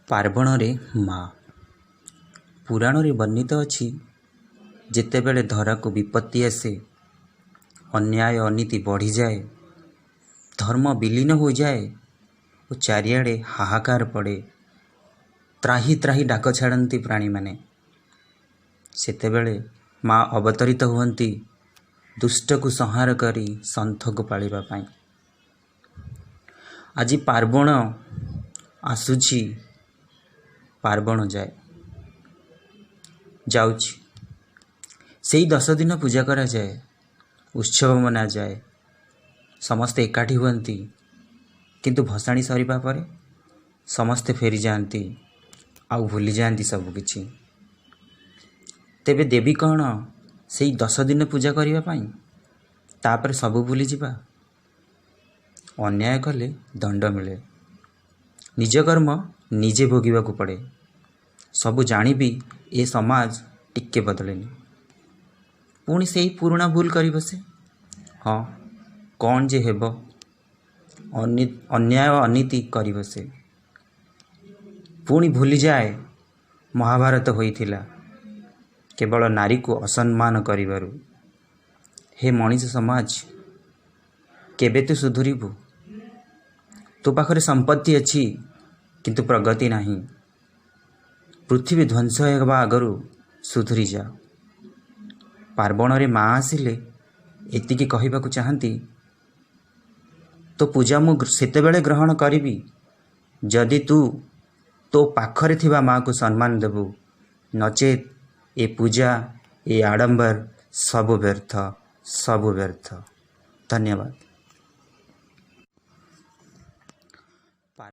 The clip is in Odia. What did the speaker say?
ପାର୍ବଣରେ ମା। ପୁରାଣରେ ବର୍ଣ୍ଣିତ ଅଛି, ଯେତେବେଳେ ଧରାକୁ ବିପତ୍ତି ଆସେ, ଅନ୍ୟାୟ ଅନୀତି ବଢ଼ିଯାଏ, ଧର୍ମ ବିଲୀନ ହୋଇଯାଏ ଓ ଚାରିଆଡ଼େ ହାହାକାର ପଡ଼େ, ତ୍ରାହି ତ୍ରାହି ଡାକ ଛାଡ଼ନ୍ତି ପ୍ରାଣୀମାନେ, ସେତେବେଳେ ମା ଅବତରିତ ହୁଅନ୍ତି ଦୁଷ୍ଟକୁ ସଂହାର କରି ସନ୍ଥକୁ ପାଳିବା ପାଇଁ। ଆଜି ପାର୍ବଣ ଆସୁଛି, ପାର୍ବଣ ଯାଏ ଯାଉଛି। ସେଇ 10 ଦିନ ପୂଜା କରାଯାଏ, ଉତ୍ସବ ମନାଯାଏ, ସମସ୍ତେ ଏକାଠି ହୁଅନ୍ତି। କିନ୍ତୁ ଭସାଣି ସରିବା ପରେ ସମସ୍ତେ ଫେରିଯାଆନ୍ତି ଆଉ ଭୁଲିଯାଆନ୍ତି ସବୁକିଛି। ତେବେ ଦେବୀ କ'ଣ ସେଇ 10 ଦିନ ପୂଜା କରିବା ପାଇଁ, ତାପରେ ସବୁ ଭୁଲିଯିବା? ଅନ୍ୟାୟ କଲେ ଦଣ୍ଡ ମିଳେ, ନିଜ କର୍ମ ନିଜେ ଭୋଗିବାକୁ ପଡ଼େ। ସବୁ ଜାଣିବି ଏ ସମାଜ ଟିକେ ବଦଳେନି, ପୁଣି ସେଇ ପୁରୁଣା ଭୁଲ କରି ବସେ। ହଁ, କ'ଣ ଯେ ହେବ? ଅନ୍ୟାୟ ଅନୀତି କରି ବସେ, ପୁଣି ଭୁଲିଯାଏ ମହାଭାରତ ହୋଇଥିଲା କେବଳ ନାରୀକୁ ଅସମ୍ମାନ କରିବାରୁ। ହେ ମଣିଷ ସମାଜ, କେବେ ତୁ ସୁଧୁରିବୁ? ତୋ ପାଖରେ ସମ୍ପତ୍ତି ଅଛି, କିନ୍ତୁ ପ୍ରଗତି ନାହିଁ। ପୃଥିବୀ ଧ୍ୱଂସ ହେବା ଆଗରୁ ସୁଧୁରି ଯା। ପାର୍ବଣରେ ମା ଆସିଲେ ଏତିକି କହିବାକୁ ଚାହାନ୍ତି, ତୋ ପୂଜା ମୁଁ ସେତେବେଳେ ଗ୍ରହଣ କରିବି, ଯଦି ତୁ ତୋ ପାଖରେ ଥିବା ମାଆକୁ ସମ୍ମାନ ଦେବୁ। ନଚେତ୍ ଏ ପୂଜା, ଏ ଆଡ଼ମ୍ବର ସବୁ ବ୍ୟର୍ଥ, ସବୁ ବ୍ୟର୍ଥ। ଧନ୍ୟବାଦ।